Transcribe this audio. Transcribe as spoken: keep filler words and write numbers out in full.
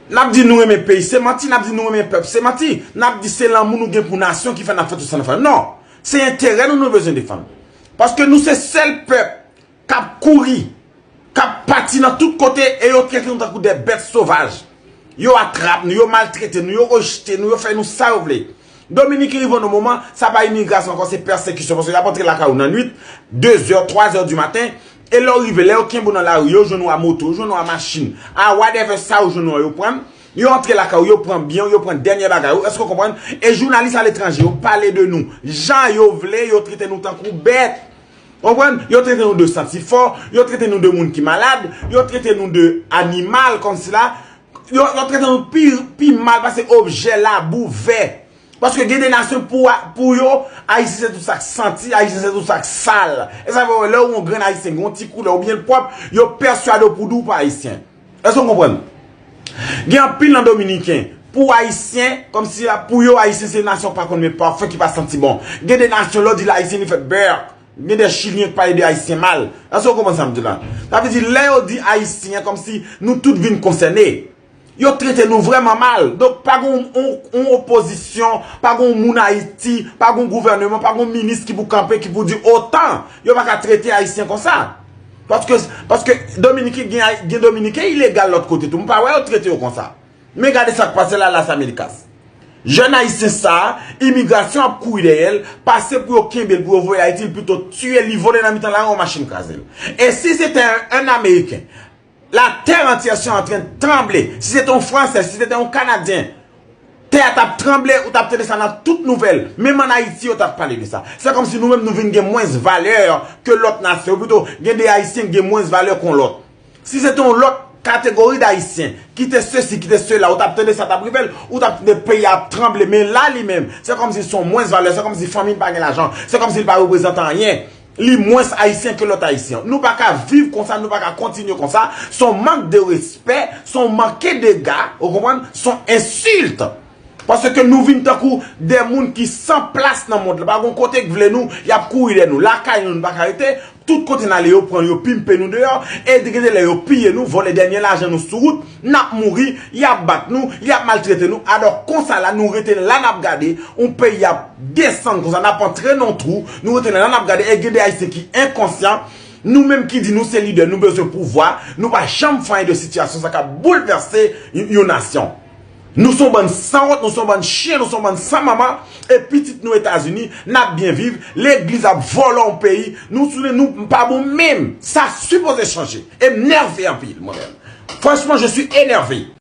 N ap di nou renmen peyi, se manti. N ap di nou renmen pèp, se manti. N ap di se lanmou nou gen pou nasyon ki fè n ap fè tout sa n ap fè. Non, se enterè nou nou bezwen defann. Paske nou se sèl pèp k ap kouri, k ap pati nan tout kote e yo trete nou tankou de bèt sovaj. Yo atrap nou, yo maltrete nou, yo rejte nou, yo fè nou sa yo vle. Dominiken rive nan moman, sa pa imigrasyon ankò, se pèsekisyon. Paske y ap antre lakay ou nan nwit, de zè, twa zè di maten, e lè w rive, lè yo kenbe w nan lari, yo jwenn ou a moto, yo jwenn ou a machin, a whatever sa yo jwenn ou a, yo pran, yo antre lakay ou, yo pran byen w, yo pran dènye bagay ou, èske w konprann? E jounalis aletranje, yo pale de nou jan yo vle, yo trete nou tankou bèt. Konprann? Yo trete nou de santifò, yo trete nou de moun ki malad, yo trete nou de animal kòmsi la, yo, yo trete nou pi, pi mal pase objè labou vè. Paske gen de nasyon pou, pou yo, Ayisyen se tout sa k santi, Ayisyen se tout sa k sal. E sa fè w wè lè w yon grenn Ayisyen, gen yon ti koulè oubyen l pwòp, yo pèswade w pou di w pa Ayisyen. Èske w konprann? Gen anpil nan Dominiken, pou Ayisyen, kòmsi la, pou yo, Ayisyen se nasyon k pa konn men pafè, ki pa santi bon. Gen de nasyon, lè w di l Ayisyen, li fè bèk. Gen de Chilyen k pale de Ayisyen mal. Èske w konprann sa m di la? Sa vle di, lè yo di Ayisyen, kòmsi nou tout vin konsène. Yo trete nou vrèman mal. Donk, pa gen yon, yon, yon opozisyon, pa gen yon moun Ayiti, pa gen yon gouvèneman, pa gen yon minis ki pou kanpe, ki pou di otan, yo pa ka trete Ayisyen konsa. Paske, paske Dominiken gen, gen Dominiken ilegal lòt kote tou. M pa wè yo trete yo konsa. Men gade sa k pase la, Las Americas. Jèn Ayisyen sa a, imigrasyon ap kouri dèyè l, pase pou yo kenbe l, pou yo voye l Ayiti, l pito tiye l, li vole nan mitan lari, yon machin kraze l. Et si c'était un, un Américain, la terre entière serait en train de trembler. Si se te yon Fransè, si se te yon Kanadyen, tè a t ap tranble, ou t ap tande sa nan tout nouvèl. Menm ann Ayiti, yo t ap pale de sa. Se kòmsi nou menm, nou vin gen mwens valè ke lòt nasyon. Ou pito gen de Ayisyen ki gen mwens valè ke yon lòt. Si se te yon lòt kategori d Ayisyen, ki te sesi, ki te sela, ou t ap tande sa t ap rive l, ou t ap tande peyi a ap tranble. Men la, li menm, se kòmsi se yon mwens valè, se kòmsi fanmi l pa gen lajan, se kòmsi l pa reprezante anyen. Li mwens Ayisyen ke lòt Ayisyen. Nou pa ka viv konsa, nou pa ka kontinye konsa. Se yon mank de respè, se yon manke dega, ou konprann? Se yon ensilt. Paske nou vin tankou de moun ki san plas nan mond lan. Pa gen kote k vle nou, y ap kouri dèyè nou. Lakay nou, nou pa ka rete. Tout kote n ale, yo pran, yo pimpe nou deyò. E gen de lè, yo piye nou, vòlè dènye lajan nou sou wout. N ap mouri, y ap bat nou, y ap maltrete nou. Alò, konsa la, nou rete la, n ap gade yon peyi ap desann konsa, n ap antre nan yon twou, nou rete la, n ap gade. E gen de Ayisyen ki enkonsyan. Nou menm ki di nou se lidè, nou bezwen pouvwa, nou pa janm fè anyen de sitiyasyon sa k ap boulvèse yon, yon nasyon. Nou se yon bann sanwont, nou se yon bann chen, nou se yon bann san manman, e pitit nou Etazini, n ap byen viv, legliz ap vòlò yon peyi, nou sou nou pa bon menm, sa sipoze chanje. E m nève anpil, mwen menm. Franchman, je suis énervé.